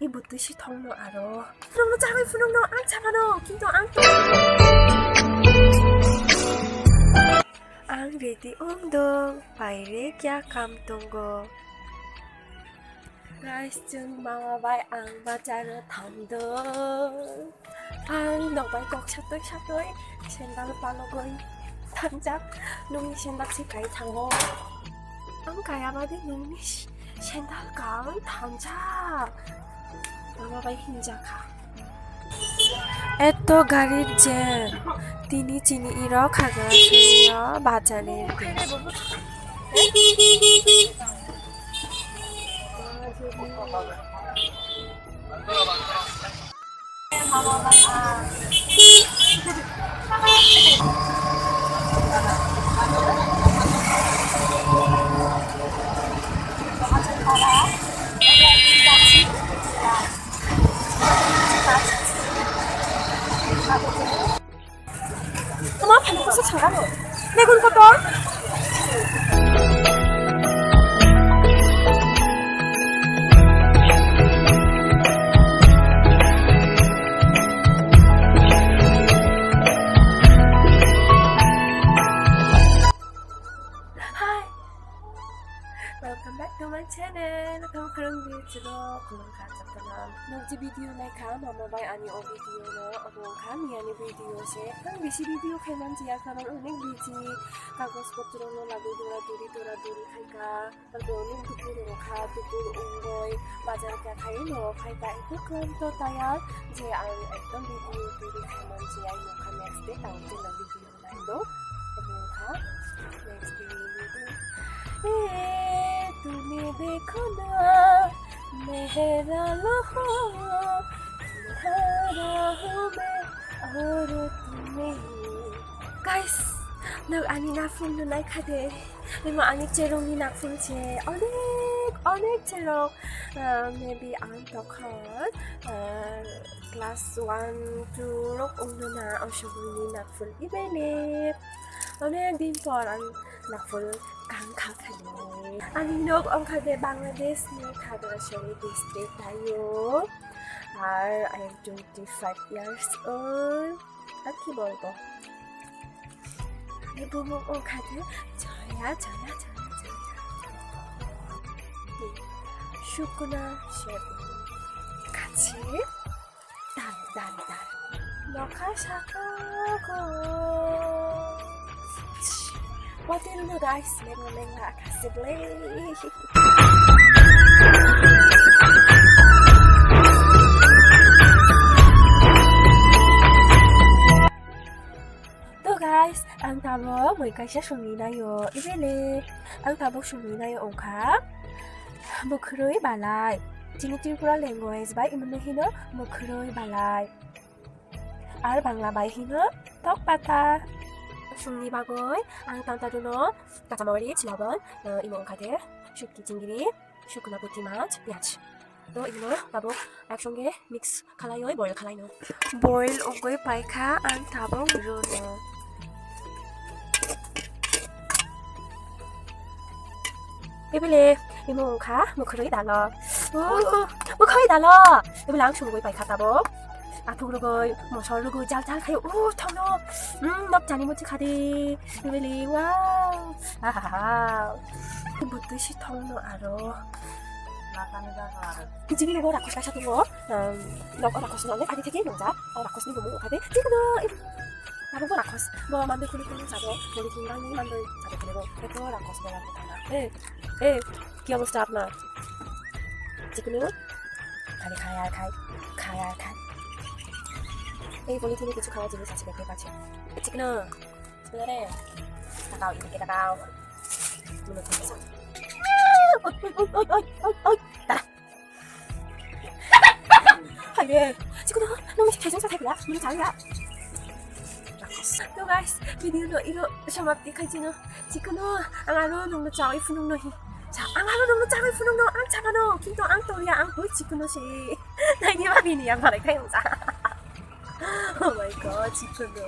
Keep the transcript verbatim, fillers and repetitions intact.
I bwtwi si thongno aro. Phunukno chagwi phunukno ang chamano, kintu ang to-, ang ready wng dong, baire kya kam tongo? Guys, chwng mama bai ang bacharo thangdong. Ang nokbai kok satwi satwi sandal palogwi thangjak. Nungni sandal si kai thango. Ang kaya bade nungni s-, sandal kai thangjak. Mama bai hinjakha. Eto garir jam. Tini chini irok hagra suriyo bachaner din. Tama phano kisa changano. Megun kotor. Hi. Welcome back to my channel. Welcome back to the Kulungkha Chaptanam. Nokji video naikha, mama bai ani o video no, obo wngkha miyani video se. Ang bisi video khaiman jiya, karon onek busy. Kagos potro no lagwi dora duri, dora duri khaika. Tabuk onek dukur wngkha, dukur wngwi bazar kha khai no phaika. Ekdom to tayar je ang ekdom video turi khaiman jiya, nokha next day tang jena video. Ando, amo kha, next day ni do. Eh, tumi dekho na, mehera lo ho, tumhara ho main aur tum nahi. Guys, nok ani naphung no naikha de. Emo ani cherong ni naphung se. Onek, onek cherong. Ah, maybe ang tokha, ah, class one, two rok wngno na, o somoi ni naphul ibaile. Onek din por ang naphul kang kha khali. Ani nok wngkha de Bangladesh ni Khagrasari district tayo. Ar I am twenty-five years old. Ar ki bolbo? Ani bumung wngkha de Joya, Joya, Joya, Joya. Sukuna, Shep. Kachi. Dar, dar, dar. Nokha saka go. Watwi rwno guys, lengla lengla akha se ble. To guys, ang tabuk mui kaisa songwi naio, ibele. Ang tabuk songwi naio wngkha mwkhwrwi balai. Chini Tripura language bai imono hino mwkhwrwi balai. Ar Bangla bai hino tok pata. Songni bagwi ang tanta duno kachamari chilabon, eh, imo wngkha de sukki chingiri, sukuna puthi mach, piyaj. To ino tabuk ek songe mix khalaioi boil khalaino. Boil wngwi paikha ang tabuk rwno. Ebele imo wngkha mwkhwrwi dalo. Oh, mwkhwrwi dalo. Ebele ang sumgwi paikha tabuk. Athuk rwgwi, mosol rwgwi, jal jal khaio. Oh, thangno. Mm, nok chani muchi khadi. Ebele, wow. Ahaha. Butwi si thongno aro. Jibini bo rakhos kaisa tongo. Um, nok rakhos no age theke nongjak. O rakhos ni bumung wngkha de. Jikno, tabuk bo rakhos. Bo mandoi khuli khuli jabo. Bori khini rang ni mandoi jabo khuli bo. Eto rakhos bo rakhos thangna. Eh, eh, ki obostha apnar? Jikno, khali khai ar khai, khai ar khai. Ei bori khini kichu khawa jinis ache bag pache. Jikno, jikno re. Takao, ini kita takao. Oi, oi, oi, oi, oi, oi. Tara. Haye, jikno, nang si thaichung sa thaiya, nang thaiya. To guys, video no iro samapti khai chino. Jikno, ang aro nungno chawi phunung no hi. Sa, ang aro nungno chawi phunung no, ang chapano, kintu ang toria, ang hui jikno se. Naini ma bini ya, barai khai ang sa. Oh my God, jikno.